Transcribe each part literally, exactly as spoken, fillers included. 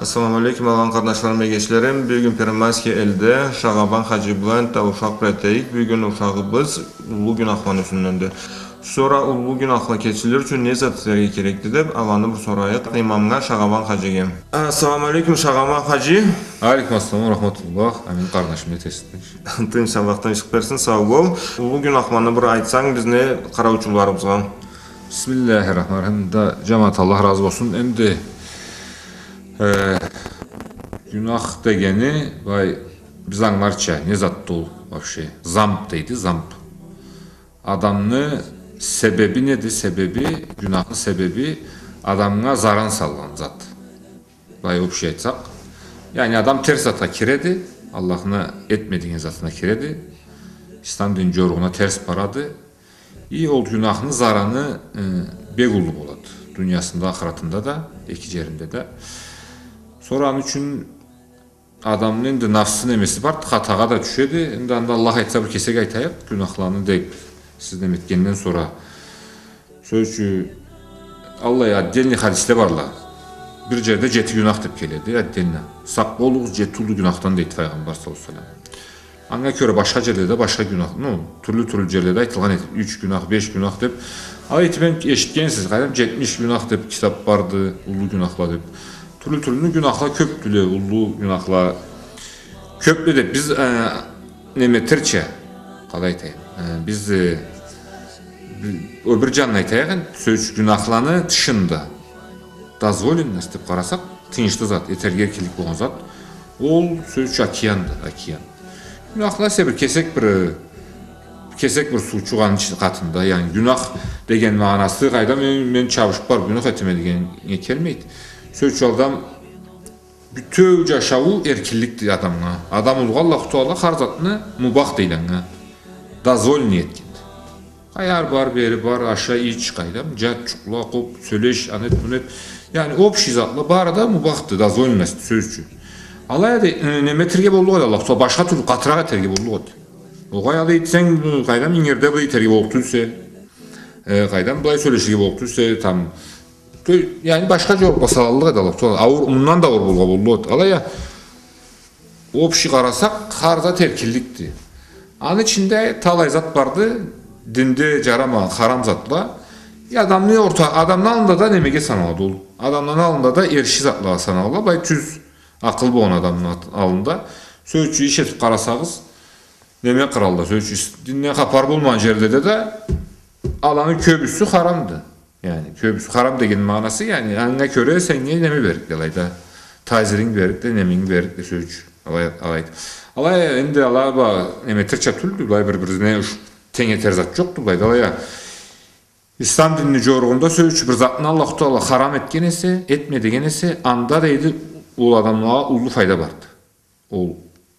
Ассаламу алейкум, алан къарнашларым, эгечлерим. Бюгюн Первомайский элде Шагъабан хаджи бла да ушакъ бир этейик. Бюгюн ушагъыбыз уллу гюнахланы юсюнденди. Сора уллу гюнахла кечилир ючюн не зат этерге керекди деп, аланы бир сорайыкъ имамгъа Шагъабан хаджиге. Ассаламу алейкум, Шагъабан хаджи. Алейкум ассалам ва рахматуллах. Амин, къарнашым, не этесиз? Тынч, Аллах тынчлыкъ берсин, сау бол. Уллу гюнахланы бир айтсанг бизни къараучуларыбызгъа. Бисмиллахир-рахманир-рахим. Да, джамагъат, Аллах разы болсун. Энди, э, гюнах дегени, былай, биз англарча, не затды ол вообще? Замб дейди, замб. Адамны себеби неди? Себеби, гюнахны себеби адамгъа заран салгъан зат. Былай общий айтсакъ. Яни адам терс затха киреди, Аллахны этме деген затына киреди. Ислам дин джоругъуна терс барады. И ол гюнахны зараны, э, бек уллу болады. Дуниясында, ахыратында да, эки джеринде да. Сора аны ючюн адамны энди нафсы немеси барды, хатагъа да тюшеди. Энди анда Аллах айтса бир кесек айтайыкъ, гюнахланы деп сиз неметгенден сора. Сёз ючюн, аллай отдельный хадисле барла. Бир джерде джети гюнах деп келеди, отдельно. Сакъ болугъуз джети уллу гюнахдан, дейди Файгъамбар саллаллаху алейхи ва саллам. Анга кёре башха джерледе башха гюнах, ну, тюрлю-тюрлю джерледе айтылгъан этеди. Юч гюнах, беш гюнах деп. Алай этип эшитгенсиз, къайдам, джетмиш гюнах деп китап барды, уллу гюнахла деп. Тюрлю-тюрлю гюнахла кёпдюле, уллу гюнахла кёпдюле деп биз, э, неметирча, къалай айтайым, э, биз, э, би-, ол бир джанын айтайыкъ энди, сёз ючюн, гюнахланы тышында дозволенность деп къарасакъ, тыйыншлы зат, этерге эркинлик болгъан зат, ол, сёз ючюн, океанды, океан. Гюнахла эсе бир кесек бир, кесек бир суучукъ аны ичи-, къатында, яни гюнах деген магъанасы, къайдам, мен, мен чабышып барып гюнах этеме дегеннге келмейди. Сёз ючюн, адам бютеу джашауу эркинликди адамгъа. Адам улугъа Аллаху Тагъала хар затны мубах дейле анга, дозволенный этгенди. Ары бар, бери бар, аша, ич, къайдам, джат, джукъла, къоп, сёлеш, аны эт, муну эт. Яни общий затла бары да мубахды, дозволенность, сёз ючюн. Алай да, э, неметерге боллукъ эди Аллаху Тагъала, башха тюрлю къатыракъ этерге боллукъ эди. Огъай, алай этсенг, э, къайдам, ингирде былай этерге боллукъ тюлсе, э, къайдам, былай сёлеширге боллукъ тюлсе, там, тё-, яни башха джорукъла салаллыкъ эди Аллаху Тагъала. Аур, мындан да аур болургъа боллукъ эди. Алай а, общий къарасакъ, хар зат эркинликди. Аны ичинде талай зат барды, динде джарамагъан харам затла. Э, адамны орта-, адамны аллында да немеге саналады ол. Адамланы аллында да эрши затлагъа саналады. Былай тюз акъыл болгъан адамны ат-, аллында. Сёз ючюн, иш этип къарасагъыз, неме къыралда, сёз ючюн, динден хапары болмагъан джерледе да аланы кёбюсю харамды. Яни, кёбюсю харам деген магъанасы, яни, анга кёре сеннге неме берликди, алайда, тазиринг берликди, неменг берликди, сёз ючюн. Алай, алайды. Алай, энди ала ба, неметирча тюлдю, былай бир-бирине уш-, тенг этер зат джокъду, былайда, алай а. Ислам динни джоругъунда, сёз ючюн, бир затны Аллаху Тагъала харам этген эсе, этме деген эсе, анда, дейди, ол адамлагъа уллу файда барды. Ол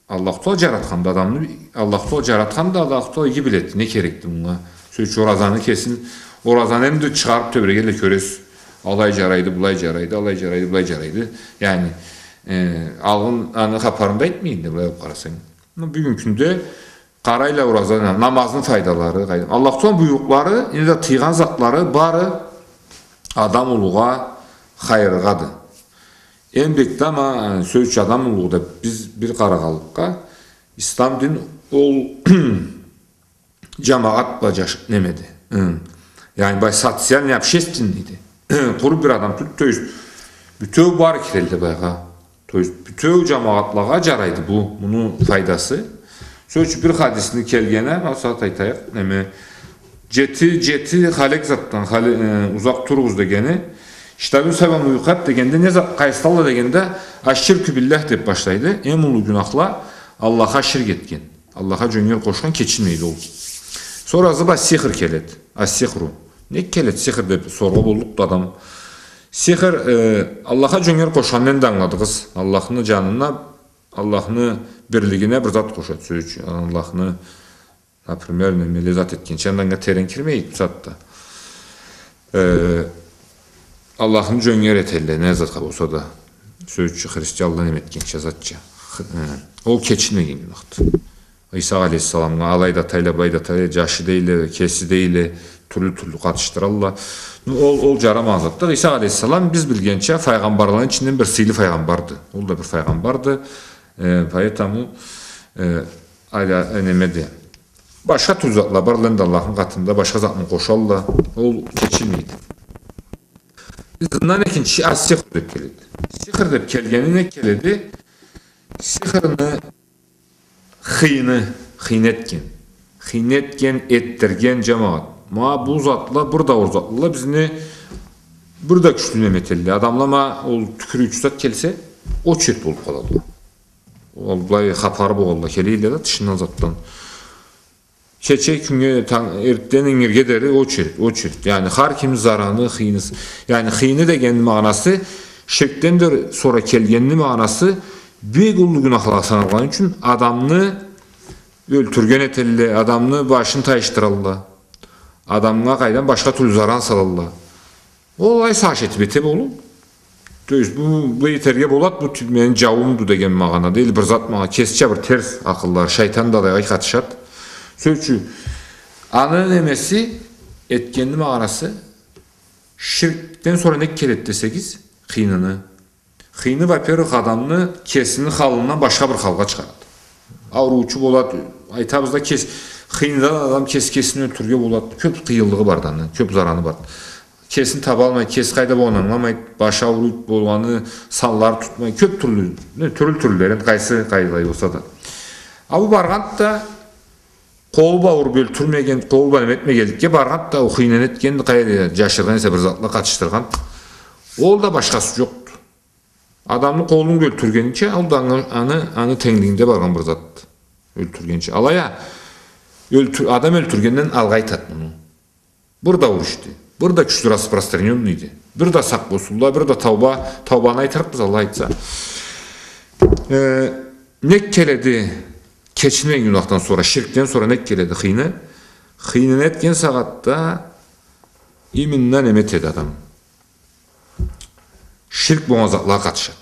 Аллаху Тагъала джаратханды адамны, Аллаху Тагъала джаратханды, Аллаху Тагъала иги биледи, не керекди мынга. Сёз ючюн, оразаны кесин, оразаны энди чыгъарып тебрегенле кёресиз. Алай джарайды, былай джарайды, алай джарайды, былай джарайды. Яни, э, алгъын аны хапарын да айтмайын да, былай алып къарасанг. Ну, бюгюн кюнде къарайла оразаны, намазны файдалары, къайдам. Аллаху Тагъаланы буйрукълары, энди да тыйгъан затлары бары адам улугъа хайыргъады. Эм бек да ма, сёз ючюн, адам улугъу деп биз бир къарагъанлыкъгъа, ислам дин ол джамагъат бла джаш-, немеди. Хы. Яни, былай социальный, общественныйди. Къуру бир адам тюл, то есть, бютеу бары кирелле былайгъа. То есть, бютеу джамагъатлагъа джарайды бу, муну файдасы. Сёз ючюн, бир хадисни келгени, масала айтайыкъ, неме, Джети, джети халек затдан хали-, э, узакъ туругъуз дегени. Иджтанибу сабаил мубикъат дегенде, не зат, къайсылалла дегенде, аш-ширку биллях деп башлайды. Эм уллу гюнахла Аллахха ширк этген. Аллахха джёнгер къошхан, кечинмейди ол. Сора зыба сихр келеди. Ас-сихру. Не келеди сихр деп соргъа боллукъду адам. Сихр, э, Аллахха джёнгер къошханны да ангыладыгъыз. Аллахны джанына, Аллахны бирлигине бир зат къошады, сёз ючюн. Аллахны Например, немеле зат этгенча, анда анга терен кирмейик бусагъатда. Э, Аллахны джёнгер этелле, не затха болса да. Сёз ючюн, христианла неме этгенча, затча. Х-, э, ол кечилмеген гюнахды. Иса алейхиссаламгъа алай да атайла, былай да атайла, джашы дейле, кеси дейле, тюрлю-тюрлю къатышдыралла. Ну, ол, ол джарамагъан затды. Иса алейхиссалам, биз билгенча, файгъамбарланы ичинден бир сыйлы файгъамбарды. Ол да бир файгъамбарды. Э, поэтому, э, айда, э, неме да. Башха тюрлю затла бар, энди Аллахны къатында башха затны къошалла. Ол кечилмейди. Ызындан экинчи ас-сихр деб келеди. Сихр деб келгени не келеди? Сихрны хыйны, хыйны этген. Хыйны этген, этдирген, джамагъат. Ма бу затла, бир да аур затла, бизни бир да кючлю неме этелле. Адамла ма ол тюкюрюучю зат келсе, очередь болуб къалалла. Ол былай хапары болгъанла келелле да, тышындан затдан. Кече кюннге, танг-, эртден ингирге дери очередь, очередь. Яни, хар ким зараны, хыйнысы. Яни, хыйны деген магъанасы, ширкден да сора келгенни магъанасы, бек уллу гюнахлагъа саналгъаны ючюн адамны ёлтюрген этелле, адамны башын тайышдыралла, адамгъа къайдан башха тюрлю заран салалла. Ол алай сагъыш этиб эте болур. То есть, бу, бу этерге болад, бу тю-, мени джауумду деген магъанада, или бир зат магъа-, кесича бир терс акъыллары, шайтан да алайгъа къатышад. Сёз ючюн, аны немеси, этгенни магъанасы, ширкден сора не келед десегиз, хыйныны. Хыйны, во-первых, адамны кесини халындан башха бир халгъа чыгъарад. Ауруучу болад, айтабыз да, кес-, хыйныдан адам кес-, кесин ёлтюрюрге болад. Кёб къыйынлыгъы барды аны, кёб зараны барды. Кесин табалмай, кеси къайда болгъанын ангыламай, башы ауруй болгъаны, санлары тутмай, кёб тюрлю, не, тюрлю-тюрлюлерин, къайсы къайдалай болса да. А бу баргъанд да, къолу бла уруп ёлтюрмеген, къолу бла неме этмегенликге баргъанд да, ол хыйнаны этгенди, къайда джашыргъан эсе бир затла къатышдыргъанд. Ол да башхасы джокъду. Адамны къолун ёлтюргенича, ол да аны, аны, аны тенглигинде баргъан бир зат. Ёлтюргенича. Алай а, ёлтюр-, адам ёлтюргенден алгъа айтад муну. Бир да аур ишди. Бир да кючлю распространённыйди. Бир да сакъ болсунла, бир да тауба, таубаны айтырыкъбыз, Аллах айтса. Э, нек келеди, кечинмеген гюнахдан сора, ширкден сора нек келеди хыйны? Хыйнаны этген сагъатда именно неме этеди адам. Ширк болгъан затлагъа къатышады.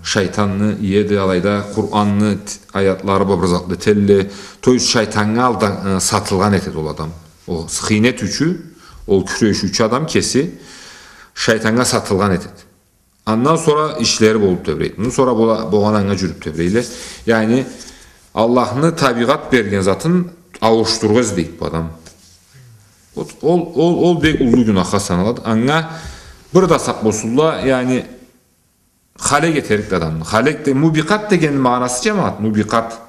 Шайтанны иеди, алайда Къуранны т-, аятлары бла бир затла этелле. То есть шайтаннга алдан-, э, сатылгъан этеди ол адам. Ол хыйны этиучю, ол кюрешиучю адам кеси шайтаннга сатылгъан этеди. Андан сора ишлери болуп тебирейди. Муну сора бола-, болгъан анга джюрюп тебирейле. Яни, Аллахны табигъат берген затын ауушдурургъа излейди бу адам. Вот, ол, ол, ол бек уллу гюнахха саналады. Анга бир да сакъ болсунла, яни, халек этерикди адамны. Халек де, мубикъат деген магъанасы, джамагъат, мубикъат.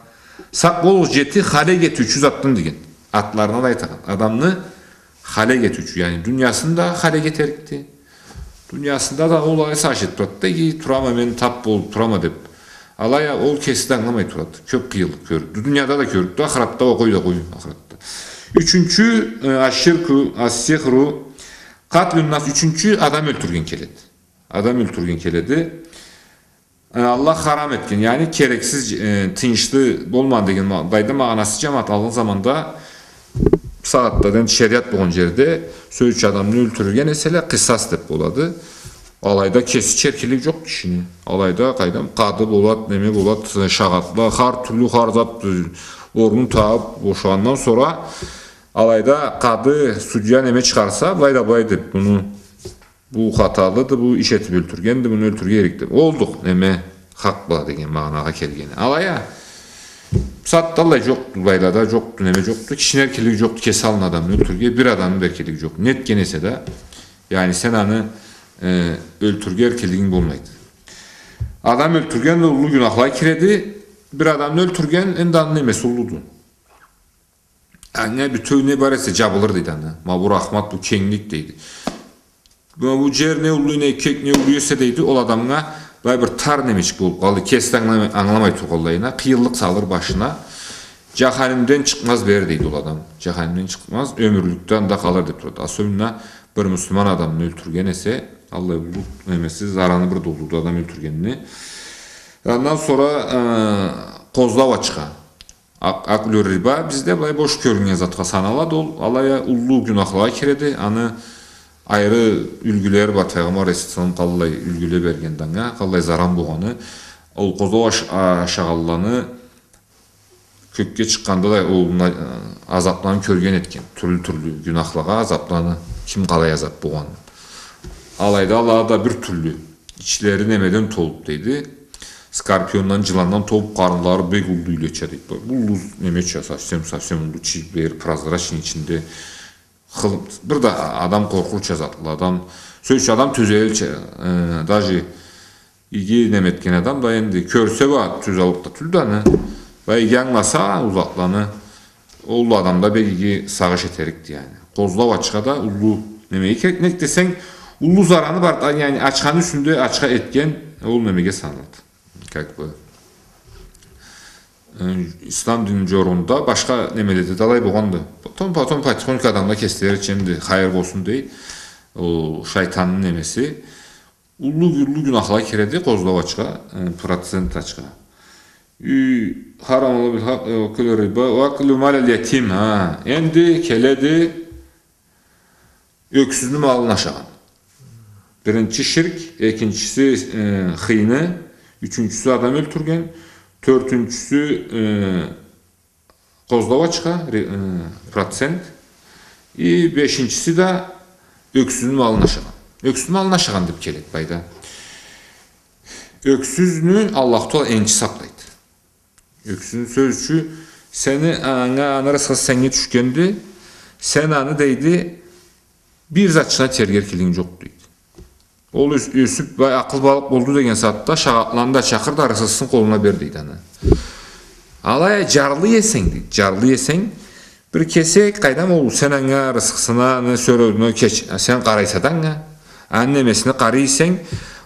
Сакъ болугъуз, джети халек этиучю затдан деген. Атларына да айтагъан. Адамны халек этиучю, яни дуниясын да халек этерикди. Дуниясында да ол алай сагъыш этип турады да, эй, турама, мен тап болуп турама деп. Алай а ол кеси да ангыламай турады. Кёп къыйынлыкъ кёрюп. Дунияда да кёрюп да, ахыратда да, къой да къой, ахыратда. Ючюнчю, э, аш-ширку, ас-сихру, къатлун-нас, ючюнчю адам ёлтюрген келеди. Адам ёлтюрген келеди. Э, Аллах харам этген, яни керексиз, э, тыйыншлы болмагъан деген ма-, былайда магъанасы, джамагъат, алгъын заманда, бусагъатда да энди шериат болгъан джерде, сёз ючюн, адамны ёлтюрген эселе, къысас деп болады. Алайда кесича эркинлик джокъду кишини. Алайда, къайдам, къады болад, неме болад, э, шагъатла, хар тюрлю, хар зат, э, орнун табып, бошагъандан сора, алайда къады, судья неме чыгъарса, былай да былай деп, муну Бу хаталыды, бу иш этип ёлтюргенди, муну ёлтюрге керекди. Олдукъ, неме, хакъ бла деген магъанагъа келгени. Алай а, бусагъатда аллай джокъду, былайлада джокъду, неме джокъду, кишини эркинлиги джокъду, кеси аллына адамны ёлтюрге, бир адамны да эркинлиги джокъду. Не этген эсе да, яни сен аны, э, ёлтюрге эркинлигинг болмайды. Адам ёлтюрген да уллу гюнахлагъа киреди, бир адамны ёлтюрген, энди аны немеси уллуду. Анга бютеу не бар эсе джабылыр, дейди, аны. Ма бу рахмат, бу кенглик, дейди. Ма бу джер не уллу, не кек, не уллу эсе, дейди, ол адамгъа былай бир тар немечик болуп къалды. Кеси да ангыламай, ангыламай тургъанлайына, къыйынлыкъ салыр башына. Джаханимден чыкъмаз бери, дейди ол адам. Джаханимден чыкъмаз, ёмюрлюкде анда къалыр деп турады. Особенно бир муслиман адамны ёлтюрген эсе, аллай уллу немеси, зараны бир да уллуду адам ёлтюргенини. Андан сора, э, къозлау ачха. Ак-, аклю риба бизде былай бош кёрюннген затха саналады ол, алай а уллу гюнахлагъа киреди, аны айры юлгюлери бар, Пайгъамбар алейхиссалам къаллай юлгюле бергенди анга, къаллай заран болгъаны. Ол къозлау аш-, ашагъанланы кёкге чыкъгъанда да ол, э, азапланы кёрген этген. Тюрлю-тюрлю гюнахлагъа азапланы, ким къалай азап болгъанын. Алайда ала да бир тюрлю. Ичлери немеден толуп, дейди. Скорпиондан, джыландан толуп, къарынлары бек уллу юйлеча, дейди. Уллу немеча, совсем, совсем уллу чийликле, прозрачный ичинде. Хыл-, бир да адам къоркъурча затла, адам, сёз ючюн, адам тюзелирча, э, даже иги неме этген адам да энди кёрсе, бу тюз алып да тюлдю аны. Бу иги ангыласа ол затланы, ол адам да бек иги сагъыш этерикди, яни. Къозлау ачха да уллу немеге керек, нек десенг, уллу зараны бар, яни, ачханы юсюнде ачха этген, ол немеге саналады. Как бы, э, ислам дин джоругъунда башха немеледе да алай болгъанды. Потом, потом потихоньку адамла кеслери ченди хайыр болсун дей. Ол шайтанны немеси. Уллу, уллу гюнахла киреди, къозлау ачха, э, процент ачха. Ю-, харамаллаху бил-хакъ, э, акла риба, ва аклу малил ятим, ха. Энди келеди, ёксюзню малын ашагъан. Биринчи ширк, экинчиси, э, хыйны, ючюнчюсю адам ёлтюрген, тёртюнчюсю, э, къозлау ачха, ре-, э, процент, и бешинчиси да ёксюзню малын ашагъан. Ёксюзню малын ашагъан деп келеди былайда. Ёксюзню Аллаху Тагъала энчи сакълайды. Ёксюзню, сёз ючюн, сени, анга, аны рысхысы сеннге тюшгенди, сен аны, дейди, бир затчыгъына тергер килинг джокъ, дейди. Ол ёс-, ёсюп, бай, акъыллы балыкъ болду деген сагъатда шагъатланы да чакъыр да, рысхысын къолуна бер, дейди, аны. Алай а джарлы эсенг, дейди, джарлы эсенг, бир кесек, къайдам, ол сен анга рысхысына, аны сёлеуюне кеч-, сен къарайса да анга, аны немесине къарай эсенг,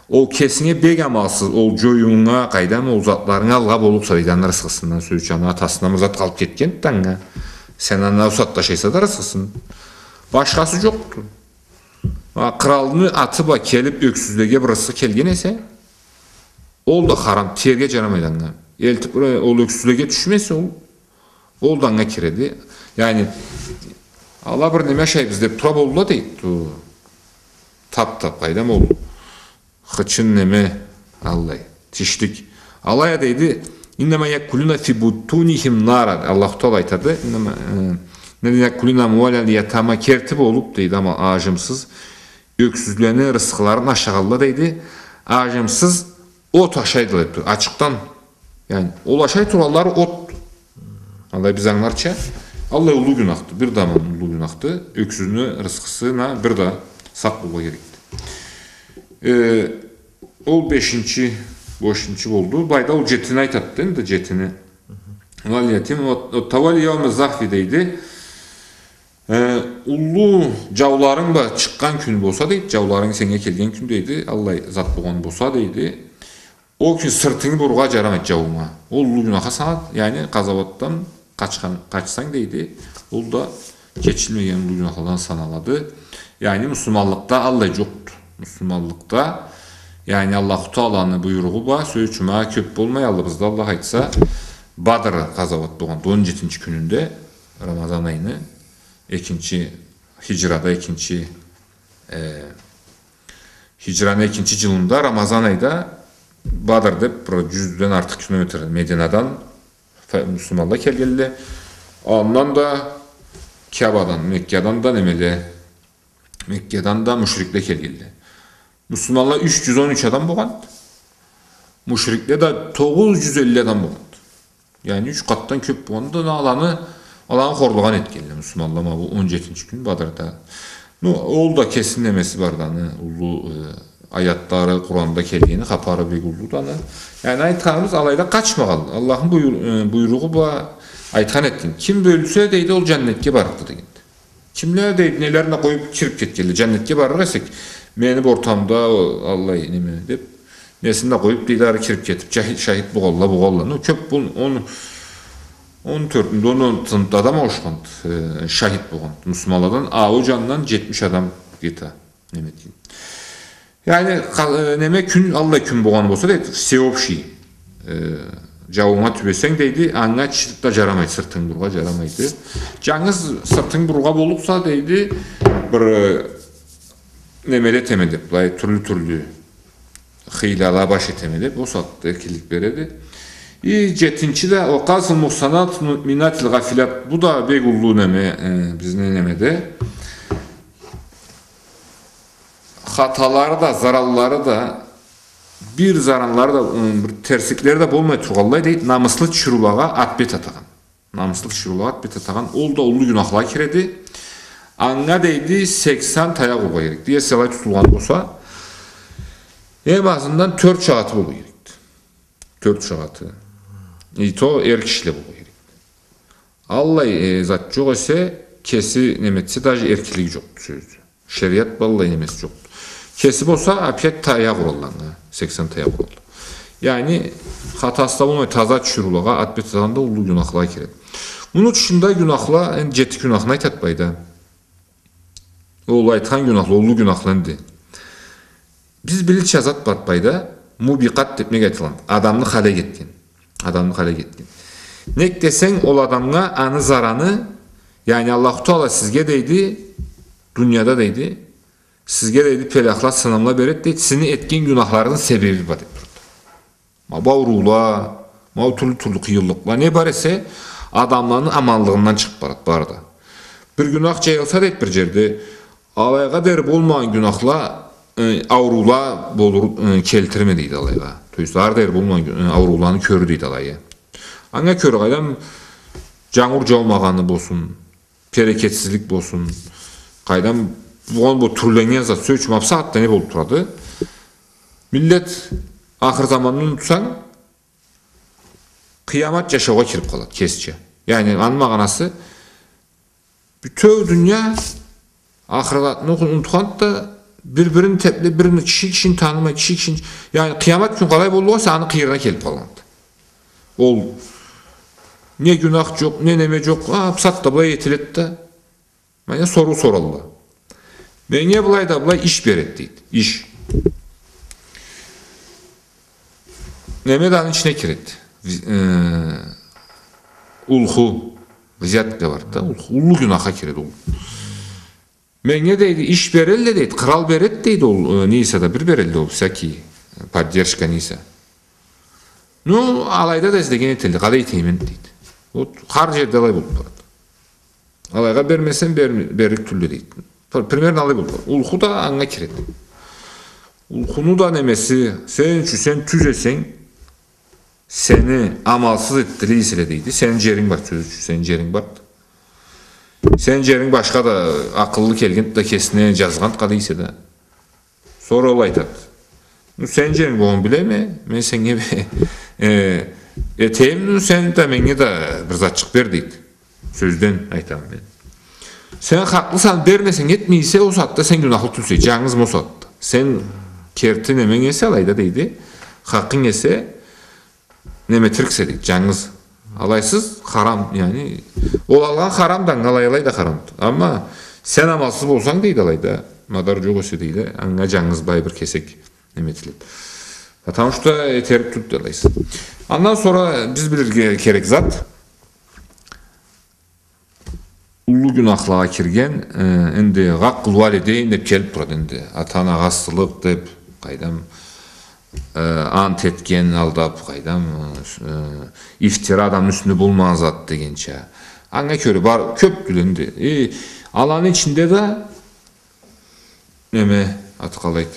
ол кесинге бек амалсыз, ол джоюунга, къайдам, ол затларынга алгъа боллукъса, дейди, аны рысхысындан, сёз ючюн, аны атасына бир зат къалып кетгенди анга. Сен анга ол сагъатда ашайса да рысхысын. Башхасы джокъду. А, къралны аты бла келип, ёксюзлеге бир рысхы келген эсе, ол да харам, тиерге джарамайды анга. Элтип, э, ол ёксюзлеге тюшмесе, ол, ол да анга киреди. Яни, ала бир неме ашайбыз деп тура болдула, дейди. Ту, тап-тап, къайдам, ол хычын неме, аллай, тишлик. Алай а, дейди, «Иннама якулуна фи бутунихим нара». Аллаху Тагъала айтады, «Иннама, э, иннама якулуна амвалал ятама», керти болуп, дейди, ама ажымсыз ёксюзлени рысхыларын ашагъанла, дейди, ажымсыз от ашайдыла, дейди, ачыкъдан. Яни, ол ашай тургъанлары от. Алай биз ангыларча, аллай уллу гюнахды, бир да аман уллу гюнахды. Ёксюзню рысхысына бир да сакъ болургъа керекди. Э, ол бешинчи, бешинчи болду. Былайда ол джетини айтады энди, джетини. Вал ятим, вот, вот, тавалли яума захфи, дейди. Э, уллу джауларынг бла чыкъгъан кюн болса, дейди, джауларынг сеннге келген кюн, дейди, аллай зат болгъан болса, дейди, ол кюн сыртынгы бурургъа джарамайды джауунга. Ол уллу гюнахха саналады, яни къазауатдан къачхан, къачсанг, дейди, ол да кечилмеген уллу гюнахладан саналады. Яни муслиманлыкъда аллай джокъду. Муслиманлыкъда, яни Аллаху Тааланы буйругъу бла, сёз ючюн, ма кёп болмай, аллыбызда, Аллах айтса, Бадр къазауат болгъанды он джетинчи кюнюнде Рамазан айыны, экинчи хиджрада, экинчи, э, хиджраны экинчи джылында Рамазан айда Бадр деп бир джюзден артыкъ километр Мединадан фа-, муслиманла келгенле. Андан да Кябадан, Меккадан да немеле, Меккадан да мушрикле келгенле. Муслиманла юч джюз он юч адам болгъанды. Мушрикле да тогъуз джюз элли адам болгъанды. Яни юч къатдан кёп болгъанды, аланы, аланы хорлагъан этгенле муслиманла ма бу он джетинчи кюн Бадрда. Ну, ол да кесини немеси барды, аны уллу, э, аятлары, Къуранда келгени, хапары бек уллуду аны. Яни айтханыбыз, алайда къачмагъан. Аллахны буйру-, э, буйругъу бла айтхан этген. Ким ёлсе, дейди, ол джаннетге барыкъды дегенди. Кимле, дейди, нелерин да къоюп кирип кетгенле, джаннетге барыр эсек, мени бир ортамда, о, аллай неме деп, несин да къоюп, дейди, ары кирип кетип, шахид, шахид болгъанла, болгъанла. Ну, кёп бу он, он тёртюнде, он алтынчы адам ауушханды, э, шахид болгъанды. Муслиманладан, а ол джандан джетмиш адам где-то неме этген. Яни, къа-, э, неме, кюн, аллай кюн болгъан болса, дейди, всеобщий, э, джауунга тюбесенг, дейди, анга чыгъып да джарамайды, сыртынг бурургъа джарамайды. Джангыз сыртынг бурургъа боллукъса, дейди, бир, э, немеле этеме деп, былай, тюрлю-тюрлю хыйлала баш этеме деп, ол сагъатда эркинлик береди. И джетинчи да, «Ва къазфул мухсанатил муъминатил гъафилат». Бу да бек уллу неме, э, бизни немеде. Хаталары да, зараллары да, бир заранлары да, ы, бир терсликлери да болмай тургъанлай, дейди, намыслы тиширыулагъа ат-бет атагъан. Намыслы тиширыулагъа ат-бет атагъан, ол да уллу гюнахлагъа киреди. Анга, дейди, сексен таякъ ургъа керекди. Если алай тутулгъан болса, эм азындан тёрт ушакъ аты болургъа керекди. Тёрт ушакъ аты. И то эр кишиле болургъа керекди. Аллай, э, зат джокъ эсе, кеси неме этсе, даже эркинлиги джокъду сёздю. Шериат бла аллай немеси джокъду. Кеси болса, опять таякъ уралла анга, сексен таякъ уралла. Яни, хатасы да болмай, таза тиширыулагъа ат-бет атагъан да уллу гюнахлагъа киреди. Муну тышында гюнахла, энди джети гюнахны айтады былайда. Ол айтхан гюнахла, уллу гюнахла энди. Биз билирча зат бар былайда, мубикъат деб неге айтылгъан? Адамны халек этген. Адамны халек этген. Нек десенг, ол адамгъа аны зараны, яни Аллаху Таала сизге, дейди, дунияда, дейди, сизге, дейди, пелахла, сынамла береди, дейди, сизни этген гюнахларыгъызны себеби бла, деб турады. Ма бу ауруула, ма бу тюрлю-тюрлю къыйынлыкъла, не бар эсе, адамланы аманлыгъындан чыгъыб барады, бары да. Бир гюнах джайылса, дейди, бир джерде, алайгъа дери болмагъан гюнахла, э, ауруула болур, э, келтирме, дейди, алайгъа. То есть, ары дери болмагъан гю-, э, аурууланы кёрюр, дейди, алайы. Анга кёре, къайдам, джангур джаумагъаны болсун, берекетсизлик болсун, къайдам, болгъан бу тюрленнген зат, сёз ючюн, ма бусагъатда не болуб турады? Миллет ахыр заманны унутсанг, къыямат джашаугъа кириб къалады, кесича. Яни, аны магъанасы, бютеу дуния ахыратны унутханды да, бир-бирин теблеб, бирин, киши кишини танымай, киши кишини, яни, къыямат кюн къалай боллукъ эсе, аны къыйырына келиб къалгъанды. Ол не гюнах джокъ, не неме джокъ, а, бусагъатда былай этиледи да. Меннге соруу соралла. Меннге былай да былай иш береди, дейди. Иш. Неме да аны ичине киреди. Вз-, э, улху, взятка барды да, улху, уллу гюнахха киреди ол. Меннге, дейди, иш берелле, дейди, кърал береди, дейди, ол, э, не эсе да бир берелле ол, всякий, э, поддержка не эсе. Ну, алайда да излеген этелле, къалай этейим энди, дейди. Вот, хар джерде алай болуб барады. Алайгъа бермесенг, бер-, берлик тюлле, дейди. Пр-, примерно алай болуб барады. Улху да анга киреди. Улхуну да немеси, сен ючюн, сен тюз эсенг, сени амалсыз этдиле эселе, дейди. Сени джеринг бар, сёз ючюн, сени джеринг барды. Сени джеринг башха да, акъыллы келгенди да, кесине джазгъанды къалай эсе да. Сора ол айтады: «Ну, сени джеринг болгъанын билеме, мен сеннге, э, этейим, ну, сен да меннге да бир затчыкъ бер», — дейди. Сёзден айтама мен. Сен хакълысан, бермесенг, этмей эсе, ол сагъатда сен гюнахлы тюлсе, джангыз ма ол сагъатда. Сен керти неменг эсе, алайда, дейди, хакъынг эсе, неме этериксе, дейди, джангыз. Алайсыз харам, яни, ол алгъан харам да, анга алай, алай да харамды. Амма сен амалсыз болсанг, дейди, алайда, мадар джокъ эсе, дейди, анга джангыз былай бир кесек неме этиледи. Потому что этерик тюлдю алайсыз. Андан сора биз билирге керек зат, уллу гюнахлагъа кирген, э, энди, «гъакъкъул уалидейн» деб келиб турады энди. Ата-анагъа асылыкъ деб, къайдам, э, ант этген, алдаб, къайдам, э, ифтира адамны юсюнде болмагъан зат дегенча. Анга кёре бар, кёбдюле энди. Э, аланы ичинде да, неме, аты къалайды?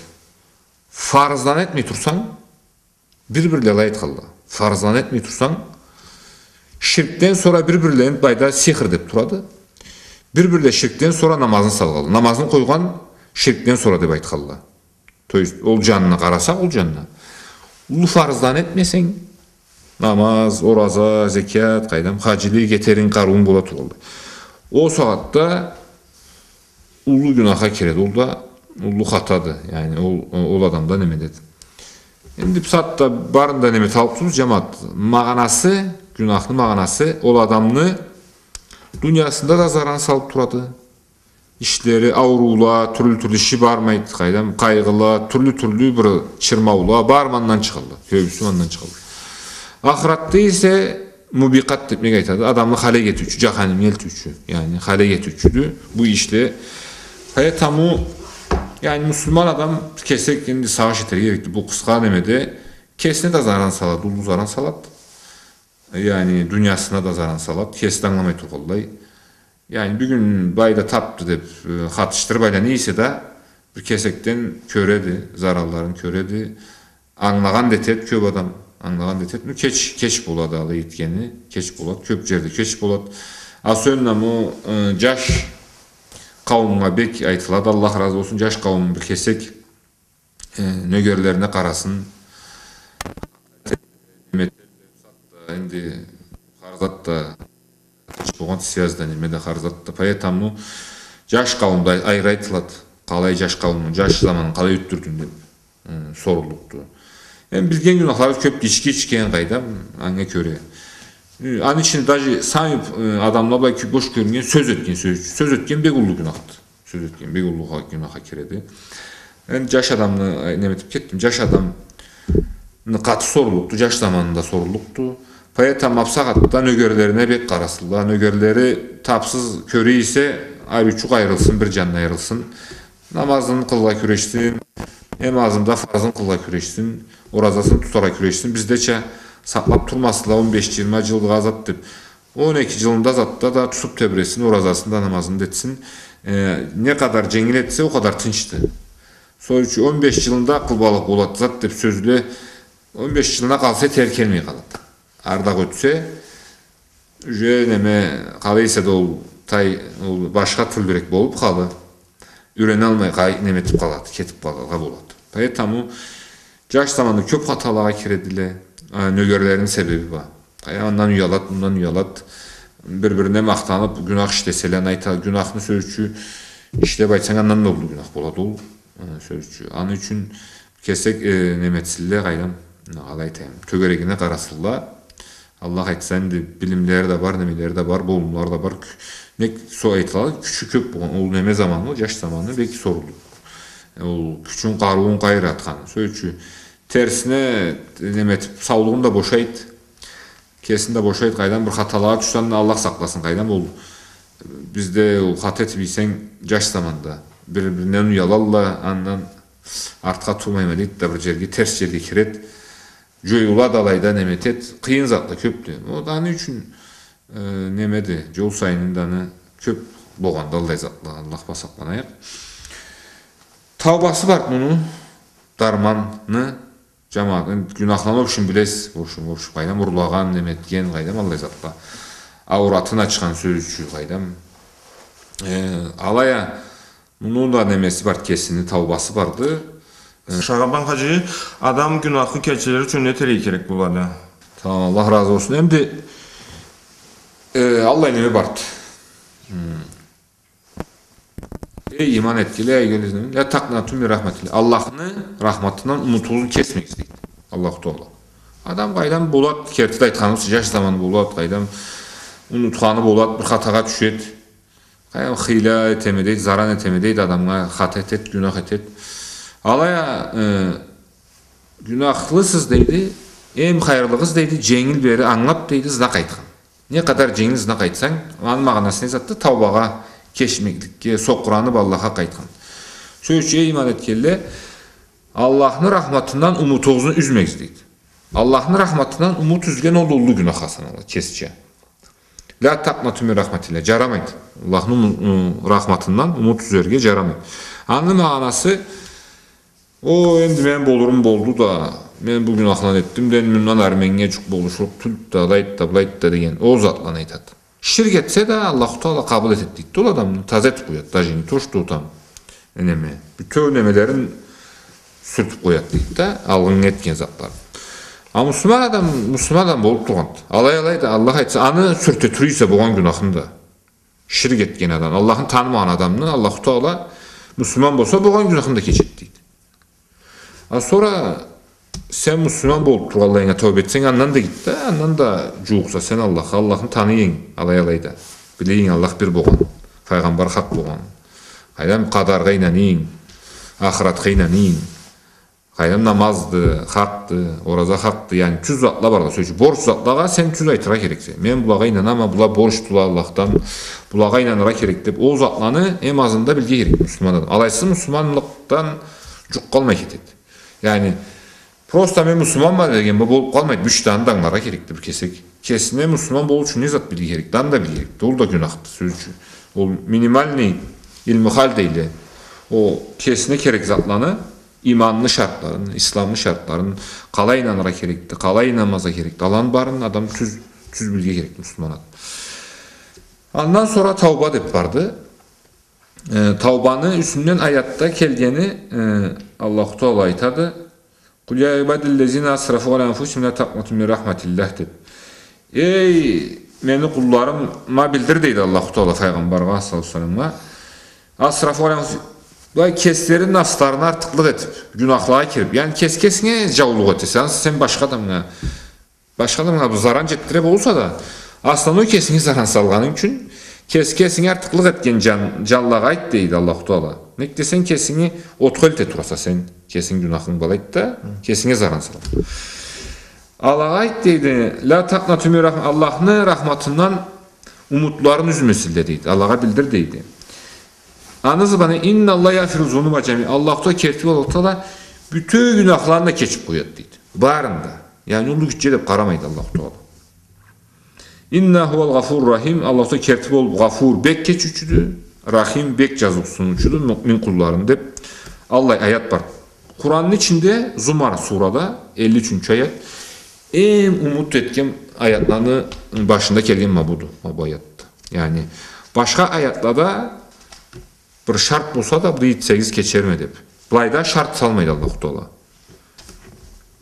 Фарызланы этмей турсанг, бир-бирле алай айтханла. Фарызланы этмей турсанг, ширкден сора бир-бирле, энди былайда сихр деб турады. Бир-бирле ширкден сора намазын салгъанла. Намазын къойгъан ширкден сора деб айтханла. То есть, ол джанына къарасакъ, ол джанына. Уллу фарызланы этмесенг, намаз, ораза, зекят, къайдам, хаджилик этеринг, къарыуунг бола тургъанлай. Ол сагъатда уллу гюнахха киреди. Ол да уллу хатады. Яни ол, ол адам да неме деди. Энди бусагъатда барын да неме эталлыкъ тюлбюз, джамагъат. Магъанасы, гюнахны магъанасы, ол адамны дуниясында да заран салыб турады. Ишлери, ауруула, тюрлю-тюрлю иши бармайды, къайдам, къайгъыла, тюрлю-тюрлю бир чырмаула, бары ма андан чыгъалла, кёбюсю ма андан чыгъалла. Ахыратда эсе мубикъат деб неге айтады? Адамны халек этиучю, джаханимге элтиучю, яни халек этиучюдю бу ишле. Поэтому, яни, муслиман адам кесек энди сагъыш этерге керекди. Бу къысха немеде кесине да заран салады, уллу заран салады. яни, дуниясына да заран салат, кеси да ангыламай тургъанлай. Яни, бюгюн былайда тапды деп, э, къатышдырып айлана эсе да, бир кесекден кёреди, заралларын кёреди. Ангылагъан да этет кёп адам, ангылагъан да этет. Ну, кеч, кеч болады алай этгени, кеч болады, кёп джерде кеч болады. Особенно бу, э, джаш къауумгъа бек айтылады, Аллах разы болсун, джаш къауум бир кесек, э, нёгерлерине къарасын. Энди хар зат да болгъан, связь да, неме да, хар зат да. Поэтому джаш къауумда айры айтылады. Къалай джаш къауумну, джаш заманын къалай ётдюрдюнг деп, э, соруллукъду. Эм билген гюнахларыбыз кёпдю, ички ичген, къайдам, анга кёре. Э, аны ичинде даже сами, э, адамла былай кё-, бош кёрюннген, сёз этген, сёз, сёз этген бек уллу гюнахды. Сёз этген бек уллу гюнахха киреди. Энди джаш адамны, э, неме этип кетдим. Джаш адамны къаты соруллукъду, джаш заманында соруллукъду. Поэтому бусагъатда нёгерлерине бек къарасынла. Нёгерлери тапсыз кёре эсе, ариучукъ айырылсын, бир джанына айырылсын. Намазын къылыргъа кюрешсин, эм азында фарзын къылыргъа кюрешсин, оразасын тутаргъа кюрешсин. Биздеча сакълап турмасынла, он беш, джыйырма джылгъа зат деп. Он эки джылында затда да тутуп тебресин, оразасын да, намазын да этсин. Э, не къадар дженгил этсе, ол къадар тынчды. Сора ючюн он беш джылында къылбалыкъ болад зат деп сёзле, он беш джылына къалса, тери келмей къалад. Ардакъ ётсе, уже неме, къалай эсе да ол тай, ол башха тюрлюрек болуп къалады. Юреналмай, къай-, неме этип къалады, кетип къалыргъа болад. Поэтому джаш заманда кёп хаталагъа киредиле, а, нёгерлерини себеби бла. Къайдам, андан уялад, мындан уялад. Бир-бирине махтанып, гюнах ишлеселе, аны айта, гюнахны, сёз ючюн, ишлеп айтсанг, андан да уллу гюнах болад ол, э, сёз ючюн. Аны ючюн кесек, э, неме этсинле, къайдам, къалай айтайым, тёгерегине къарасынла. Аллах айтса, энди билимлери да бар, немелери да бар, болумлары да бар. Кю-, нек со айтылады, кючю кёп болгъан, ол неме заманы, ол джаш заманы бек соруллукъ. Ол кючюн, къарыуун къайры атханы. Сёз ючюн, терсине, неме этип, саулугъун да бошайд, кесин да бошайд, къайдам, бир хаталагъа тюшсенг да, Аллах сакъласын, къайдам, ол бизде ол хата этип ийсенг, джаш заманда бир-биринден уялалла, андан артха турмайма дейд да, бир джерге, терс джерге киред. Джоюлад алайда, неме этед, къыйын затла кёпдю. Ол да аны ючюн, э, немеди, джол сайын да аны кёп болгъанды аллай затла, Аллах бла сакъланайыкъ. Таубасы барды муну, дарманы, джамагъат, энди гюнахланы, в общем, билесиз, в общем, в общем, къайдам, урлагъан, неме этген, къайдам, аллай затла. Ауратын ачхан, сёз ючюн, къайдам. Э, алай а, муну да немеси бар, кесини таубасы барды. Э, Шагъабан хаджи, адам гюнахы кечилир ючюн не этерге керек болады? Тамам, Аллах разы болсун. Энди, э, аллай неме барды. Хм. Эй, иман этгенле, эй, гёлюзюн, ля такънату мин рахматилля. Аллахны рахматындан умутугъузну кесмегиз, дейди Аллаху Тагъала. Адам къайдам болад, керти да айтханыбыз, джаш заманы болад, къайдам унутханы болад, бир хатагъа тюшед. Къайдам, хыйла этеме дейд, заран этеме дейд, адамгъа хата этед, гюнах этед. Алай а, э, гюнахлысыз дейди, эм хайырлыгъыз дейди, дженгил бери ангылаб дейди, ызына къайтхан. Не къадар дженгил ызына къайтсанг, аны магъанасы не затды? Таубагъа, кечмекликге, сокъураныб Аллахха къайтхан. Сёз ючюн, эй иман этгенле, Аллахны рахматындан умутугъузну юзмегиз дейди. Аллахны рахматындан умут юзген ол уллу гюнахха саналады, кесича. Ля такънату мин рахматилля. Джарамайды. Аллахны уму-, ы, рахматындан умут юзерге джарамайды. Аны магъанасы, о, энди мен болурум болду да, мен бу гюнахланы этдим да, энди мындан ары меннге джукъ болушлукъ тюлдю да, алайды да, былайды да деген, ол затланы айтады. Ширк этсе да, Аллаху Тагъала къабыл этед дейди. Ол адамны таза этиб къояд, даже не то что там, неме, бютеу немелерин сюртюб къояд дейди да, алгъыннгы этген затларын. А муслиман адам, муслиман адам болуб тургъанды. Алай, алай да, Аллах айтса, аны сюрте тура эсе болгъан гюнахын да. Ширк этген адам, Аллахын танымагъан адамны Аллаху Тагъала, муслиман болса, болгъан гюнахын да кечед дейди. А сора сен муслиман болуб тургъанлайынга тауба этсенг, андан да гит да, андан да джууукъса сен Аллахха, Аллахны таныйынг, алай-алай да. Билейинг Аллах бир болгъанын, файгъамбар хакъ болгъанын. Къайдам, къадаргъа ийнанайынг, ахыратха ийнанайынг. Къайдам, намазды, хакъды, ораза хакъды, яни тюз затла барла. Сёз ючюн, борч затлагъа сен тюз айтыргъа керексе. Мен булагъа ийнанама, була борчдула Аллахдан, булагъа ийнаныргъа керек деб, ол затланы эм азында билирге керек муслиман адам. Алайсыз муслиманлыкъдан джукъ къалмай кетед. Яни, просто мен муслиманма деген бу болуб къалмайды, бу ишде аны да ангыларгъа керекди бир кесек. Кесине муслиман болур ючюн не зат билирге керекди? Аны да билирге керекди. Ол да гюнахды, сёз ючюн. Ол минимальный илму халь дейле. Ол кесине керек затланы, иманны шартларын, исламны шартларын, къалай ийнаныргъа керекди, къалай ийнанмазгъа керекди. Аланы барын адам тюз, тюз билирге керекди, муслиман адам. Андан сора тауба деп барды. Э, таубаны юсюнден аятда келгени, э, Аллаху Таала айтады: «Къул я ибадиллязина асрафу аля анфусихим ля такънату мин рахматиллях», — деп. Эй, мени къулларыма билдир, дейди Аллаху Таала файгъамбаргъа саллаллаху алейхи ва салламгъа. Асрафу аля анфусихим, былай кеслерини нафсларына артыкълыкъ этип, гюнахлагъа кирип, яни кес кесинге джаулукъ этесе, ансы сен башха адамгъа Башха адамгъа бу заран джетдире болса да, основной кесинге заран салгъанынг ючюн, кес кесинге артыкълыкъ этген джан-, джанлагъа айт, дейди Аллаху Таала. Нек десенг, кесинги отха элте тураса сен, кесинг гюнахынг бла, айт да, кесинге заран сала. Алагъа айт, дейди, «Ля такънату мин рахм-», Аллахны рахматындан умутларын юзмесинле, дейди. Алагъа билдир, дейди. Аны ызы бла не, «Инналлаха ягъфиру зунуба джами». Аллаху Таала керти, Аллаху Таала бютеу гюнахланы да кечип къояды, дейди. Барын да. Яни уллу, гитче деп къарамайды Аллаху Таала. «Иннаху хуал гъафур рахим». Аллаху Таала керти болуп, Гъафур, бек кечиучюдю, Рахим, бек джазыкъсыныучуду муъмин къулларына, деп аллай аят бар. Къуранны ичинде, Зумар сурада, элли ючюнчю аят, эм умут этген аятланы башында келген ма буду, ма бу аятды. Яни башха аятлада бир шарт болса да, бу этсегиз кечерме деп. Былайда шарт салмайды Аллаху Таала.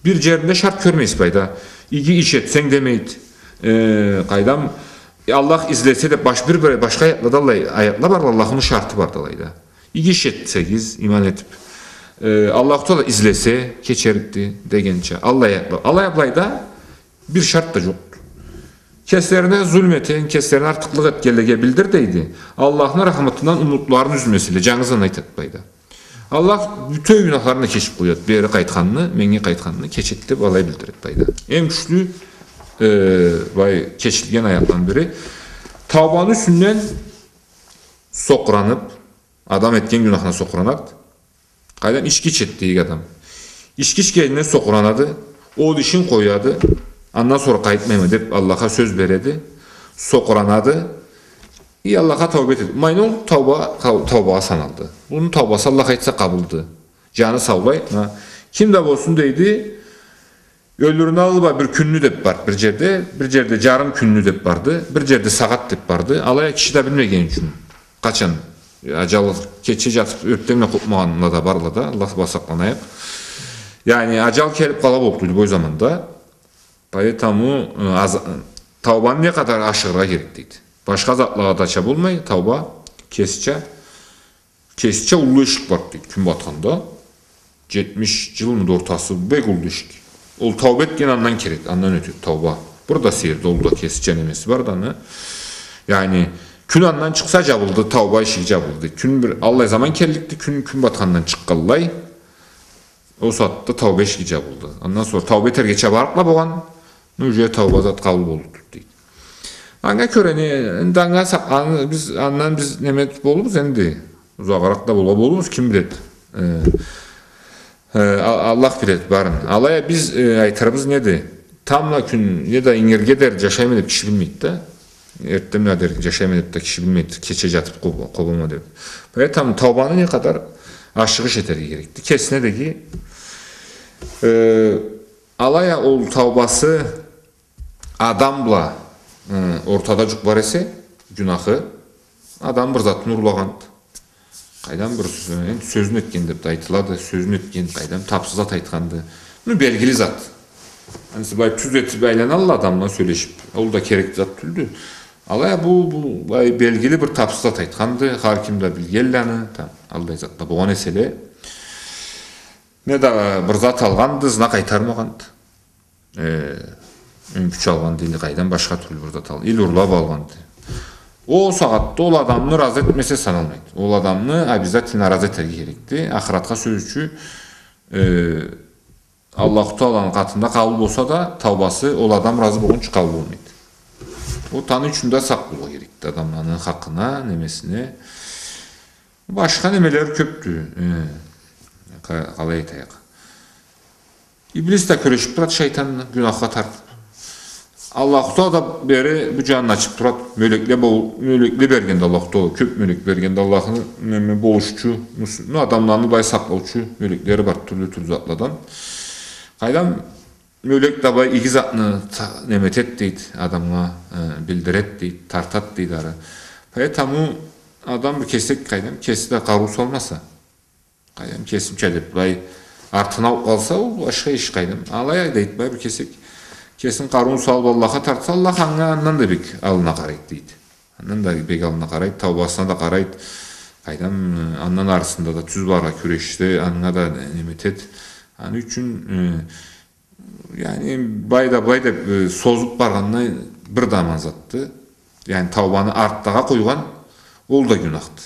Бир джеринде шарт кёрмейсиз былайда. Иги иш этсенг демейди. Э, къайдам, э, Аллах излесе деп баш-, бир, бир башха аятла да аллай аятла бар, Аллахны шарты бар да алайда. Иги иш этсегиз, иман этип, э, Аллаху Таала излесе, кечерикди дегенча. Аллай аятла. Алай а былайда бир шарт да джокъду. Кеслерине зулму этген, кеслерине артыкълыкъ этгенлеге билдир, дейди. Аллахны рахматындан умутларын юзмесинле, джангыз аны айтады былайда. Аллах бютеу гюнахларын да кечип къояды. Бери къайтханны, меннге къайтханны кечеди деп алай билдиреди былайда. Эм кючлю, э, былай кечилген аятланы бири. Таубаны юсюнден сокъуранып, адам этген гюнахына сокъуранады. Къайдам, ички ичеди дейик адам. Ички ичгенине сокъуранады, ол ишин къояды, андан сора къайтмайма деп Аллахха сёз береди, сокъуранады. И Аллахха тауба этеди. Майна ол тауба, тау-, таубагъа саналды. Муну таубасы, Аллах айтса, къабылды. Джаны саулай. Ха. Ким да болсун, дейди, ёлюрюню аллы бла бир кюнню деп барды бир джерде, бир джерде джарым кюнню деп барды, бир джерде сагъат деп барды. Алай а киши да билмегени ючюн, къачан аджал, кече джатып, эртден бла къопмагъанла да барла да, Аллах бла сакъланайыкъ. Яни аджал келип къала боллукъду любой заманда. Поэтому, э, аз-, таубаны не къадар ашырыргъа керек, дейди. Башха затлагъа дача болмай, тауба кесича, кесича уллу эшик барды, дейди, кюн батханда. Джетмиш джылмыды ортасы, бек уллу эшик. Ол тауба этген андан киреди, андан ётеди тауба. Бир да сейирди, ол да кесича немеси барды аны. Яни кюн андан чыкъса, джабылды, тауба эшиги джабылды. Кюн бир аллай заман келликди, кюн, кюн батхандан чыкъгъанлай. Ол сагъатда тауба эшиги джабылды. Андан сора тауба этерге чабарыкъла болгъан, ну, уже тауба зат къабыл боллукъду, дейди. Анга кёре не, энди анга сакъ-, аны биз, андан биз неме болурбуз энди, узагъыракъ да болурбуз, ким биледи. Э, э, А-, Аллах биледи барын. Алай а биз, э, айтырыбыз неди? Тамбла кюн, неда ингирге дери джашайма деп киши билмейди да. Эртденбла дери джашайма деп да киши билмейди, кече джатып къоб-, къобама деп. Поэтому таубаны не къадар ашыгъыш этерге керекди. Кесине деги, э, алай а ол таубасы адам бла, э, ортада джукъ бар эсе, гюнахы, адам бир затын урлагъанды. Къайдам, бир сё-, энди сёзюн этген деп да айтылады, сёзюн этген, къайдам, тапсыз зат айтханды. Ну, белгили зат. Энди былай тюз этип айланалла адамла сёлешип, ол да керек зат тюлдю. Алай а бу, бу былай белгили бир тапсыз зат айтханды, хар ким да билгенле аны, там, аллай затла болгъан эселе. Неда бир зат алгъанды, ызына къайтармагъанды. Э, ёнкюч алгъанды или къайдам, башха тюрлю бир зат ал-, или урлап алгъанды. Ол сагъатда ол адамны ыразы этмесе саналмайды. Ол адамны обязательно ыразы этерге керекди. Ахыратха, сёз ючюн, э, Аллаху Тааланы къатында къабыл болса да, таубасы ол адам ыразы болгъунчу къабыл болмайды. Ол аны ючюн да сакъ болургъа керекди адамланы хакъына, немесине. Башха немелери кёпдю. Э, къа-, къалай айтайыкъ? Иблис да кюрешип турады шайтанны, гюнахха тартып. Аллаху Таала да бери бу джанын ачыб турад. Мёлекле бол-, мёлекле бергенди Аллаху Таала, кёб мёлек бергенди Аллахны, неме, болушчу, мус-, ну, адамланы былай сакълаучу мёлеклери бар, тюрлю-тюрлю затладан. Къайдам, мёлек да былай иги затны та-, неме этед дейд, адамгъа, э, билдиред дейд, тартад дейд ары. Поэтому адам бир кесек, къайдам, кеси да къарыу салмаса, къайдам, кесимча деб, былай артына аууб къалса, ол башха иш, къайдам. Алай а дейд, былай бир кесек кесин къарыуун салыб Аллахха тартса, Аллах анга андан да бек аллына къарайд дейд. Андан да бек аллына къарайд, таубасына да къарайд. Къайдам, э, андан арысында да тюз барыргъа кюрешсе, анга да неме этед. Аны ючюн, э, Яни, былай да, былай да, э, созуб баргъанны бир да аман затды. Яни, таубаны артдагъа къойгъан, ол да гюнахды.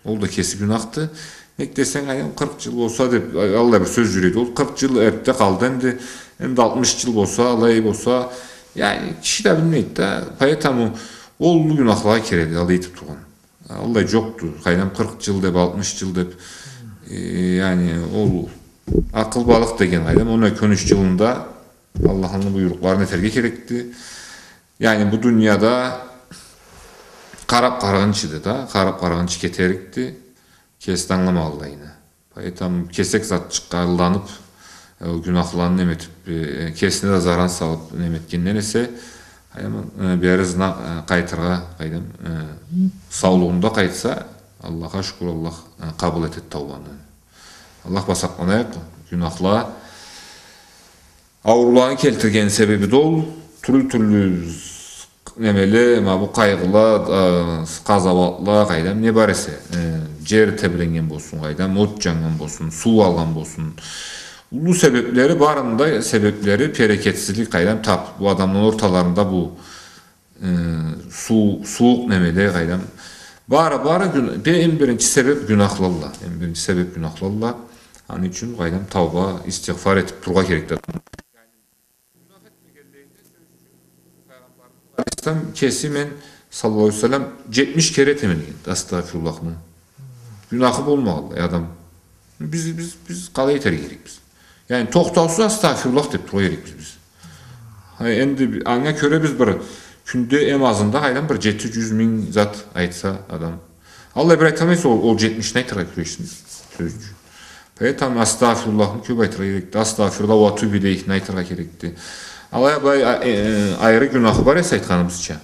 Ол да кеси гюнахды. Нек десенг, ай, къыркъ джыл болса деб, ай, аллай бир сёз джюрюйдю. Ол къыркъ джыл эртде къалды энди. Энди алтмыш джыл болса, алай болса, яни, киши да билмейди да. Поэтому ол уллу гюнахлагъа киреди, алай этиб тургъан. Аллай джокъду. Къайдам, къыркъ джыл деб, алтмыш джыл деб, э, яни, ол акъылбалыкъ деген, къайдам, он эки, он юч джылында Аллахны буйрукъларын этерге керекди. Яни, бу дунияда къараб къарагъынчы да, къараб къарагъынчы кетерикди. Кеси да ангыламагъанлайына. Поэтому кесек затчыкъгъа алданыб, э, ол гюнахланы неме этиб, э, кесине да заран салыб неме этгенден эсе, къайдам, э, бери ызына, э, къайтыргъа, къайдам, э, саулугъунда къайтса, Аллахха шукур, Аллах, э, къабыл этед таубаны. Аллах бла сакъланайыкъ, гюнахла. Аурууланы келтирген себеби да ол, тюрлю-тюрлю немеле, ма бу къайгъыла, э, къазауатла, къайдам, не бар эсе, э, джер тебреннген болсун, къайдам, от джаннган болсун, суу алгъан болсун. Уллу себеблери, барыны да себеблери берекетсизлик, къайдам, таб-, бу адамланы орталарында бу, э, суу-, сууукъ немеле, къайдам. Бары, бары гюн-, бе-, эм биринчи себеб гюнахладыла, эм биринчи себеб гюнахладыла. Аны ючюн, къайдам, тауба, истигъфар этиб тургъа керекди. Гюнах этмегенлейине, сёз ючюн, Пайгъамбарыбыз алейхиссалам кеси, мен, саллаллаху алейхи ва саллам, джетмиш кере этеме деген, астагъфируллахны. Гюнахы болмагъанлай адам. Биз, биз, биз къалай этерге керекбиз? Яни, тохтаусуз астагъфируллах деб тургъа керекбиз биз. Хай, энди би-, анга кёре биз бир кюнде эм азында, къайдам, бир джети джюз, минг зат айтса адам. Аллай бир айталмайса, ол, ол джетмишни айтыргъа кюрешсин, сёз ючюн. Поэтому астагъфируллахны кёб айтыргъа керекди. Астагъфируллах ва атубу илейхни айтыргъа керекди. Алай а былай, а, э, э, айры гюнахы бар эсе, айтханыбызча,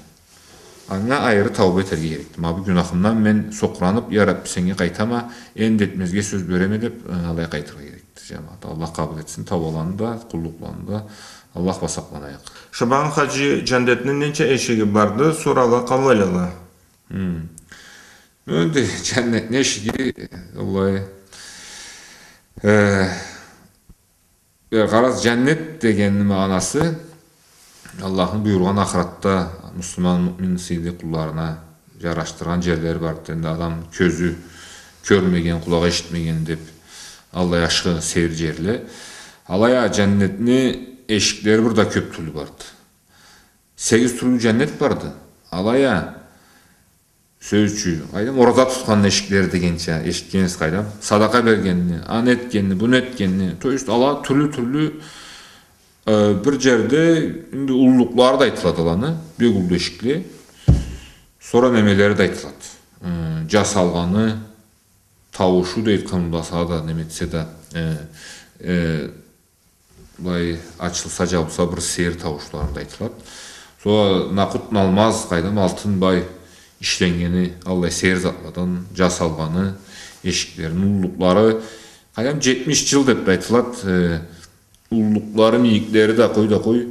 анга айры тауба этерге керекди. Ма бу гюнахымдан мен сокъураныб, я Рабби, сеннге къайтама, энди этмезге сёз береме деб, э, алай къайтыргъа керекди, джамагъат. Аллах къабыл этсин таубаланы да, къуллукъланы да. Аллах бла сакъланайыкъ. Шабан хаджи, джаннетни ненча эшиги барды, сора ала къалайла? Хм. Энди джаннетни эшиги, аллай, э, э, къарагъыз, джаннет дегенни магъанасы, Аллахны буюргъан ахыратда муслиман, муъмин, сыйлы къулларына джарашдыргъан джерлери барды. Энди адам кёзю кёрмеген, къулагъы эшитмеген деб, аллай ашхы сейир джерле. Алай а джаннетни эшиклери бир да кёб тюрлю барды. Сегиз тюрлю джаннет барды. Алай а, сёз ючюн, къайдам, ораза тутханны эшиклери дегенча, эшитгенсиз, къайдам. Садакъа бергенни, аны этгенни, буну этгенни. То есть, ала тюрлю-тюрлю, э, бир джерде, энди, уллулукълары да айтылады аланы, бек уллу эшикле. Сора немелери да айтылады. Э, джасалгъаны, тауушу да, айтханымда, сагъа да неме этсе да, э, э, былай ачылса, джабылса, бир сейир тауушлары да айтылады. Сора накъут-налмаз, къайдам, алтын бла ишленнгени, аллай сейир затладан джасалгъаны, эшиклерини уллулукълары, къайдам, джетмиш джыл деб да айтылады, э, уллулукълары, мийиклери да, къой да къой,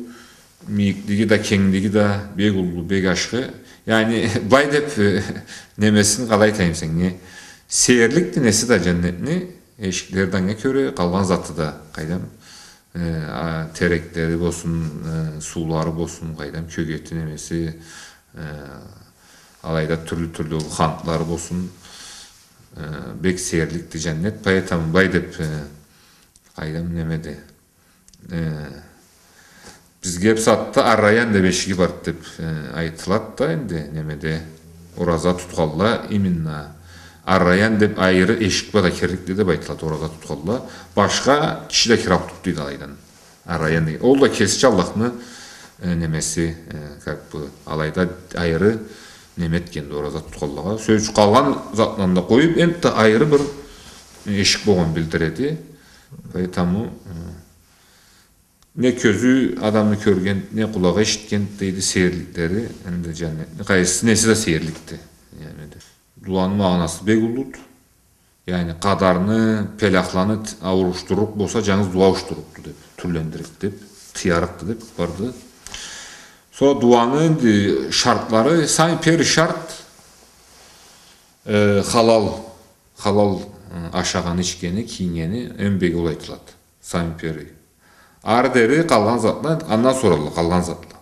мийиклиги да, кенглиги да бек уллу, бек ашхы. Яни, былай деб, э, немесин къалай айтайым сеннге, сейирликди неси да джаннетни, эшиклери да анга кёре, къалгъан заты да, къайдам, э, а, тереклери болсун, э, суулары болсун, къайдам, кёгети, немеси, э, алайда тюрлю-тюрлю хантлары болсун, э, бек сейирликди джаннет. Поэтому былай деб, э, къайдам, немеди, э, бизге бусагъатда Ар-Райян деб эшиги барды деб, э, айтылады да, энди, немеде, ораза тутханла, именно Ар-Райян деб айры эшик бла да кирликди деб айтылады, ораза тутханла. Башха киши да кире тюлдю дейди алайдан. Ар-Райян деген. Ол да кесича Аллахны, э, немеси, э, как бы, алайда айыры неме этгенди ораза тутханлагъа. Сёз ючюн, къалгъан затланы да къоюп, энтда айыры бир эшик болгъанын билдиреди. Поэтому, э, не кёзю адамны кёрген, не къулагъы эшитген, дейди, сейирликлери, энди джаннетни къайсы, неси да сейирликди. Яни, дуаны магъанасы бек уллуду. Яни, къадарны, пелахланы т-, ауушдурурукъ болса, джангыз дуа ауушдурурукъду деп, тюрлендиририкди деп, тыярыкъды деп барды. Сора дуаны энди шартлары, самый первый шарт, э, халал, халал, э, ашагъаны, ичгени, кийингени, эм бек ол айтылады. Самый первый. Ары дери къалгъан затла, андан сора къалгъан затла.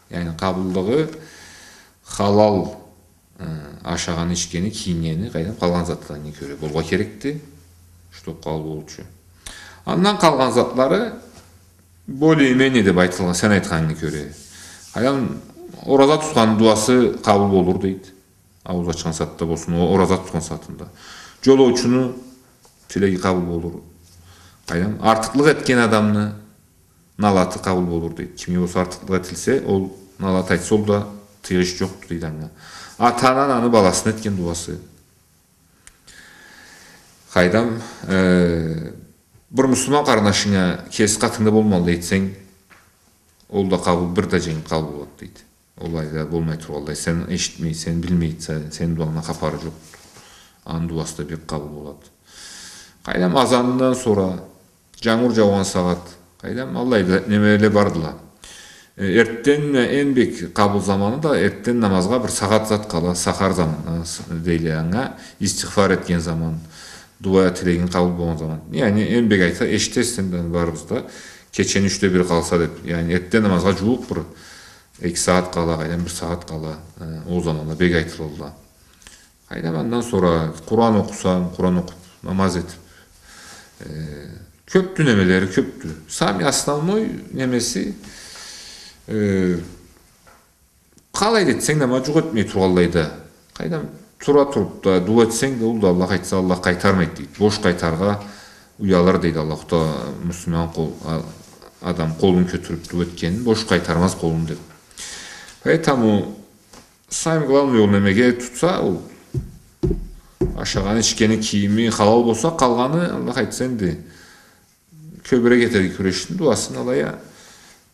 Яни, къабыллыгъы халал, э, ашагъаны, ичгени, кийингени, къайдам, къалгъан затлагъа кёре болургъа керекди, чтоб къабыл болурча. Андан къалгъан затлары более-менее деп айтылгъан, сен айтханнга кёре. Къайдам, ораза тутханны дуасы къабыл болур, дейди. Аууз ачхан сагъатда болсун, о-, ораза тутхан сагъатында. Джолоучуну тилеги къабыл болур. Къайдам, артыкълыкъ этген адамны налаты къабыл болур, дейди. Кимге болса артыкълыкъ этилсе, ол налат айтса, ол да тыйгъыч джокъду, дейди, анга. Ата-ананы аны баласына этген дуасы. Къайдам, э, бир муслиман къарнашынга кеси къатынгда болмагъанлай этсенг, ол да къабыл, бир да джангыз къабыл болады, дейди. Алай да болмай тургъанлай, сен эшитмейсе, сен билмейсе, сени дуангдан хапары джокъду. Аны дуасы да бек къабыл болады. Къайдам, азандан сора, джангур джаугъан сагъат, къайдам, аллай да немеле бардыла. Э, эртден, э, эм бек къабыл заманы да эртден намазгъа бир сагъат зат къала, сахар заманы, а, с-, дейле анга, истигъфар этген заман, дуа тилегинг къабыл болгъан заман. Яни, эм бек айтса, эшитесиз сен да, барыбыз да, кечени ючде бири къалса деп. Яни, эртден намазгъа джууукъ бир эки сагъат къала, къайдам, бир сагъат къала, э, ол заманла бек айтылалла. Къайдам, андан сора Къуран окъусанг, Къуран окъуп, намаз этип, э, кёпдю немелери, кёпдю. Самый основной немеси, э, къалай да этсенг да, ма джукъ этмей тургъанлай да. Къайдам, тура туруп да дуа этсенг да, ол да, Аллах айтса, Аллах къайтармайды, дейди. Бош къайтаргъа уялыр, дейди, Аллаху Тагъала, муслиман къол-, а-, адам къолун кётюрюп дуа этгенин бош къайтармаз къолун, деп. Поэтому самый главный ол немеге тутса, ол ашагъаны, ичгени, кийими халал болса, къалгъаны, Аллах айтса, энди кёбюрек этерге кюрешсин дуасын, алай а,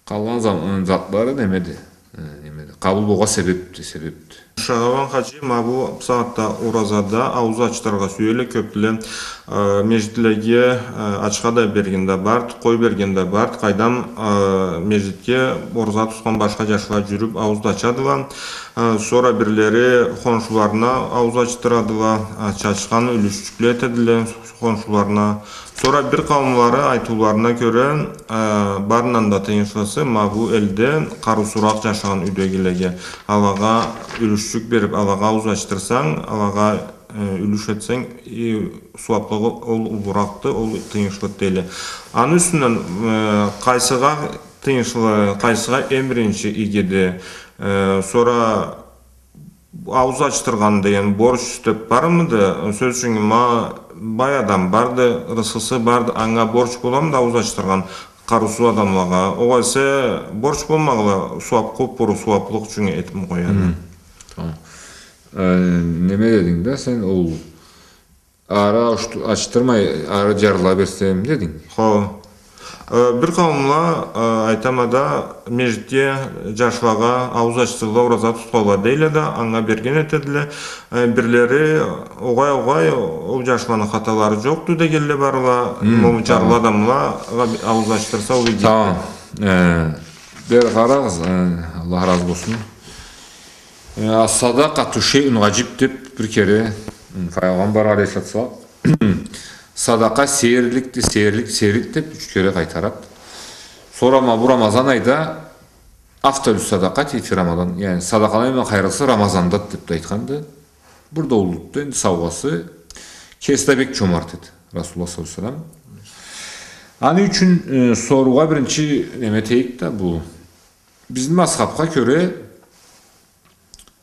къалгъан зам-, затлары немеди, э, немеди. Къабыл болгъа себепди, себепди. Шагъабан хаджи, ма бу сагъатда оразада аууз ачдырыргъа сюелле кёпле, э, межгитлеге, э, ачха да берген да барды, къой берген да барды, къайдам, э, межгитге ораза тутхан башха джашла джюрюп аууз да ачадыла. Э, сора бирлери хоншуларына аууз ачдырадыла, э, чачхан юлюшчюкле этедиле хоншуларына. Сора бир къауумлары айтыуларына кёре, э, барындан да тыйыншлысы, ма бу элде къарыусузуракъ джашагъан юйдегилеге, алагъа юлюшчюк берип, алагъа аууз ачдырсанг, алагъа, э, юлюш этсенг, и, сууаплыгъы ол уллуракъды, ол тыйыншлыды, дейле. Аны юсюнден, э, къайсыгъа тыйыншлы, къайсыгъа эм биринчи игиди, э, сора Аууз ачдыргъан деген борч деп бармыды? Сёз ючюн, ма, бай адам барды, рысхысы барды, анга борч боламыды аууз ачдыргъан къарыусуз адамлагъа? Огъесе борч болмагъанлай, сууап, къоп-къуру сууаплыкъ ючюн этип къояды. Хы, тамам. Э, неме дединг да сен, ол ары ачды-, ачдырмай, ары джарла берсем дединг. Хо. Э, бир къауумла, э, айтама да, межгитде джашлагъа аууз ачдырырла, ораза тутханла дейле да, анга берген этедиле. Э, бирлери, огъай, огъай, ол джашланы хаталары джокъду дегенле барла, хы, имам, джарлы, тамам, адамлагъа аууз ачдырса, ол иги. Тамам. Э, бери къарагъыз, э, Аллах разы болсун. Э, «Ас-садакъату шейун гъаджиб» деп бир кере, м, Пайгъамбар алейхиссалату уассалам, садакъа сейирликди, сейирлик, сейирлик деп юч кере къайтарады. Сора ма бу Рамазан айда «афдалу садакъати фи Рамадан», яни садакъаланы эм хайырлысы Рамазандады деп да айтханды. Бир да уллуду энди саугъасы. Кеси да бек чомарт эди Расулуллах саллаллаху алейхи ва саллам. Аны ючюн, э, соруугъа биринчи неме этейик да, бу Бизни мазхабха кёре,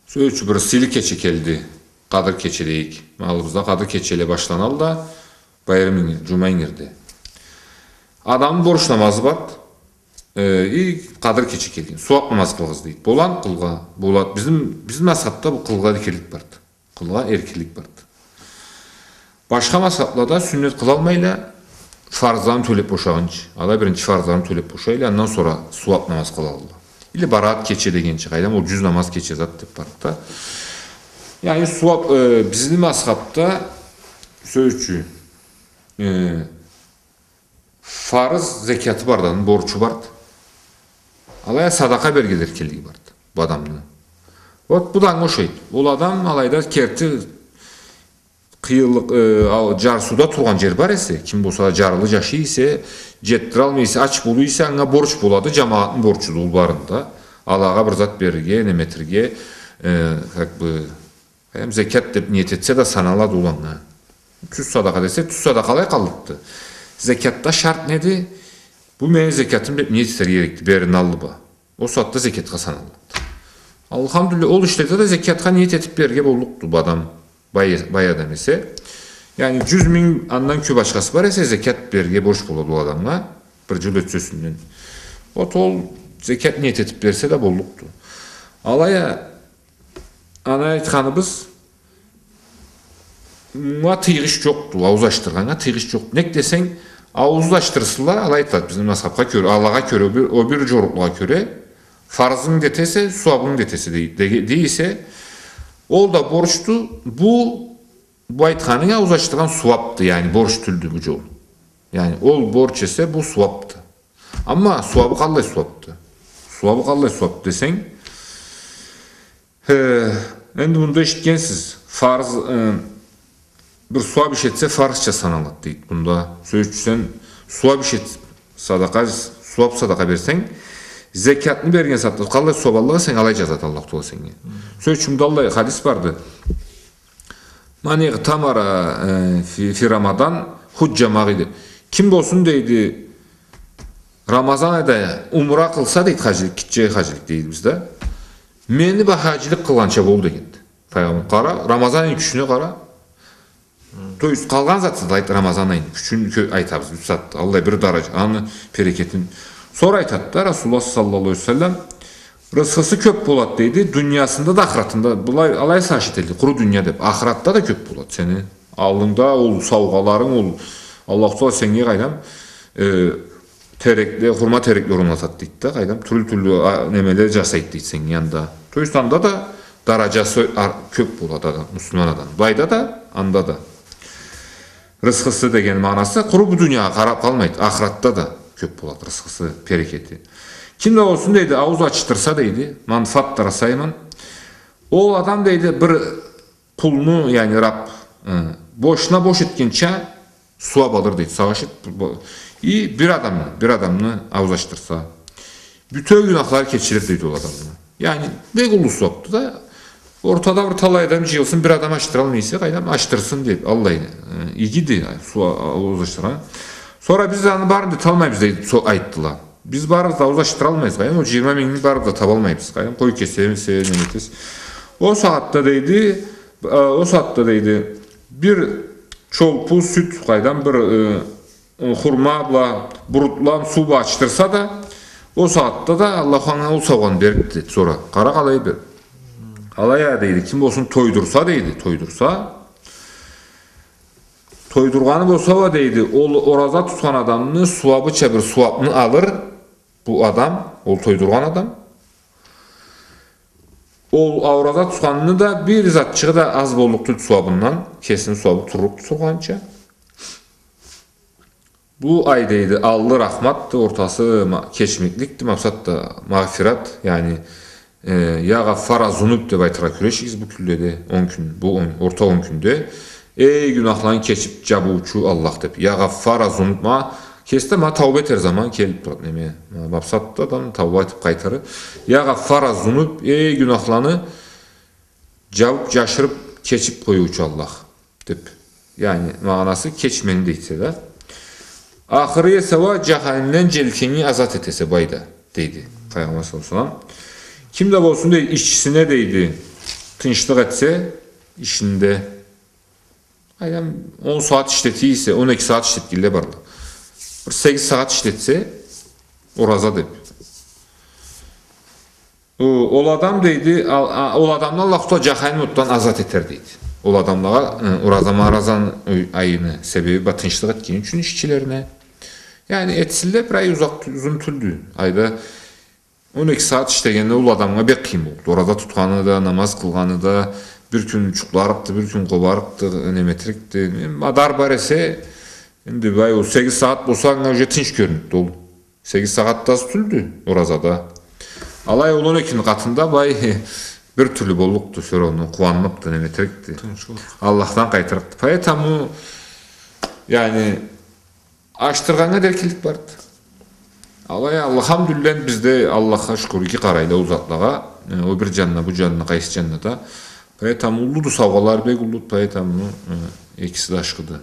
сёз ючюн, бир сыйлы кече келди. Къадыр кече дейик. Малыбызда Къадыр кечеле башланалла да, байрам ингир-, джума ингирди. Адамны борч намазы барды. Э, и Къадыр кече келген. Сууаб намаз къылыгъыз, дейди. Болады къылгъа, болады. Бизни, бизни мазхабда бу къылгъа эркинлик барды. Къылгъа эркинлик барды. Башха мазхаблада сюннет къылалмайла, фарзларын тёлеб бошагъынчы. Ала биринчи фарзларын тёлеб бошайла, андан сора сууаб намаз къылалла. Или Бараат кече дегенча, къайдам, ол джюз намаз кече зат деб барды да. Яни сууаб, э, бизни мазхабда, сёз ючюн, э, фарз зекяты барды, аны борчу барды. Алай а садакъа берирге да эркинлиги барды бу адамны. Вот бу да анга ошайды. Ол адам алайда керти къыйынлыкъ, э, ал-, джарсыуда тургъан джер бар эсе, ким болса да джарлы джашай эсе, джетдиралмай эсе, ач болур эсе, анга борч болады, джамагъатны борчуду ол барын да. Алагъа бир зат берирге, неме этерге, э, как бы, Эм зекят деб ниет этсе да саналады ол анга. Тюз садакъа десе, тюз садакъа алай къаллыкъды. Зекятда шарт неди? Бу мени зекятым деб ниет этерге керекди, берирни аллы бла. Ол сагъатда зекятха саналлыкъды. Алхамдулиллях, ол ишледе да зекятха ниет этиб берирге боллукъду бу адам, бай, бай адам эсе. Яни джюз минг, андан кёб ачхасы бар эсе, зекят берирге борч болады ол адамгъа. Бир джыл ётсе юсюнден. Вот ол зекят ниет этиб берсе да боллукъду. Алай а Аны айтханыбыз, мынга тыйгъыч джокъду, аууз ачдыргъаннга тыйгъыч джокъду. Нек десенг, аууз ачдырсынла, алай айтылады бизни мазхабха кёре, Аллахха кёре, ол бир, ол бир джорукълугъа кёре, фарзынгы да этесе, сууабынгы да этесе дей, дей, дей эсе, ол да борчду, бу, бу айтханынг аууз ачдыргъан сууабды, яни борч тюлдю бу джол. Яни ол борч эсе, бу сууабды. Амма сууабы къаллай сууабды? Сууабы къаллай сууабды десенг, э, энди мында эшитгенсиз, фарз, э, бир сууаб иш этсе, фарзча саналады, дейди. Мында сёз ючюн сен сууаб иш эт-, садакъа, сууаб садакъа берсенг, зекятны берген сагъатда къаллай сууаб аллыкъ эсенг, алай джазады Аллаху Тагъала сеннге. Сёз ючюн мында аллай хадис барды. Ман иътамара, э, фи, фи Рамадан худжа маъи деб. Ким болсун, дейди, Рамазан айда умра къылса, дейди, хаджилик, гитче хаджилик дейди бизде. Мени бла хаджилик къылгъанча бол дегенди. Файгъамбар, къара, Рамазан айны кючюне къара. То есть, къалгъан затсыз да айт, Рамазан айны кючюн кё-, айтабыз биз бусагъатда. Аллай бир даража, аны берекетин. Сора айтады да Расулуллах саллаллаху алейхи ва саллам, Рысхысы кёб болады, дейди, дуниясында да, ахыратында. Былай, алай сагъыш этелле, къуру дуния деб. Ахыратда да кёб болады сени аллынгда ол саугъаларынг, ол Аллаху Тагъала сеннге, къайдам, э, терекле, хурма терекле орнатады, дейди да, къайдам, тюрлю-тюрлю, а, немеле джасайды, дейди, сеннге анда. То есть, анда да даражасы ар-, кёб болады адам, муслиман адам. Былайда да, анда да. Рысхысы деген магъанасы къуру бу дуниягъа къараб къалмайды, ахыратда да кёб болады рысхысы, берекети. Ким да болсун, дейди, аууз ачдырса, дейди, ман фаттара саиман, ол адам, дейди, бир къулну, яни раб, э, бошуна бош этгенча сууаб алыр, дейди, сагъыш эт, бу-, и бир адамны, бир адамны аууз ачдырса, бютеу гюнахлары кечилир, дейди, ол адамны. Яни, бек уллу сууабды да. Ортада бир талай адам джыйылсын, бир адам ачдыралмай эсе, къайдам, ачдырсын деб, аллай, э, игиди, суу-, аууз ачдыргъан. Сора биз аны барын да эталмайбыз, дейди, со-, айтдыла. Биз барыбыз да аууз ачдыралмайбыз, къайдам, ол джыйырма мингни барыбыз да табалмайбыз, къайдам, къой кесебиз, неме этебиз. Ол сагъатда, дейди, э, ол сагъатда, дейди, бир чолпу сют, къайдам, бир, э, хурма бла, бурутлам, суу бла ачдырса да, ол сагъатда да Аллаху анга ол саугъаны берибди, дейди, сора. Къара къалай бир. Алай а, дейди, ким болсун тойдурса, дейди, тойдурса. Тойдургъаны болса уа, дейди, ол ораза тутхан адамны сууабыча бир сууабны алыр бу адам, ол тойдургъан адам. Ол ораза тутханны да бир затчыгъы да аз боллукъ тюл сууабындан, кесини сууабы турлукъ тутулгъанча. Бу ай, дейди, аллы рахматды, ортасы ма-, кечмекликди, макъсат да магъфират, яни, э, я Гъаффара зунуб деб айтыргъа кюрешигиз бу кюнледе, он кюн, бу он, орта он кюнде. Эй, гюнахланы кечиб джабыучу Аллах деб. Я Гъаффара зунуб, ма, кеси да ма тауба этер заман келиб турады, неме, ма, макъсат да адам тауба этиб къайтыры. Я Гъаффара зунуб, эй, гюнахланы джабыб, джашырыб, кечиб къоюучу Аллах, деб. Яни, магъанасы, кеч мени, дейсе да. Ахыры эсе уа, джаханимден джелкенги азат этесе бу айда, дейди Файгъамбар саллаллаху алейхи ва саллам. Ким да болсун, дейди, ичкисине, дейди, тынчлыкъ этсе, ишинде, къайдам, он сагъат ишлете эсе, он эки сагъат ишлетгенле барды. Бир сегиз сагъат ишлетсе, Ораза деб. О, ол адам, дейди, ал-, а, ол адамны Аллаху Тагъала джаханим отдан азат этер, дейди. Ол адамлагъа, э, ораза, маразаны ой-, айыны себеби бла тынчлыкъ этгени ючюн ишчилерине. Яни этсинле, бир ай узакъ, узун тюлдю. Айда он эки сагъат ишлегенде ол адамгъа бек къыйын болду. Ораза тутханы да, намаз къылгъаны да, бир кюн джукъларыкъды, бир кюн къобарыкъды, неметирикди. Мадар бар эсе, энди бай, ол сегиз сагъат болса, анга уже тынч кёрюнюрдю ол. Сегиз сагъат да аз тюлдю оразада. Алай ол он экини къатында бай бир тюрлю боллукъду, всё равно къууанныкъды, неметирикди. Тынч болду. Аллахдан къайтырыкъды. Поэтому, яни, ашдыргъаннга да эркинлик барды. Алай, алхамдулиллах, бизде, Аллахха шукур, иги къарайла ол затлагъа. Э, ол бир джанына, бу джанына, къайсы джанына да. Поэтому уллуду саугъалары, бек уллуду, поэтому, э, экиси да ашхыды.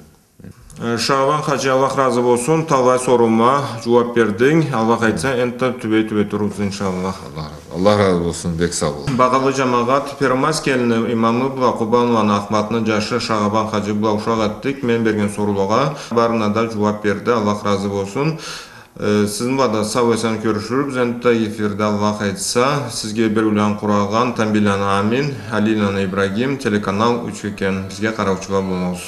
Э, Шагъабан хаджи, Аллах разы болсун, талай соруума джууаб бердинг. Аллах айтса, энтда тюбей-тюбей турурбуз, иншаллах. Аллах разы, Аллах разы болсун, бек сау бол. Багъалы джамагъат, Первомайск элни имамы бла Къубанланы Ахматны джашы Шагъабан хаджи бла ушакъ этдик. Мен берген соруулагъа барына да джууаб берди. Аллах разы болсун. Э, сизни бла да сау-эсен кёрюшюрбюз энтда эфирде, Аллах айтса. Сизге бериулени къурагъан Тамбийланы Амин, Алийланы Ибрагим, телеканал Учкекен. Бизге къараучула болугъуз.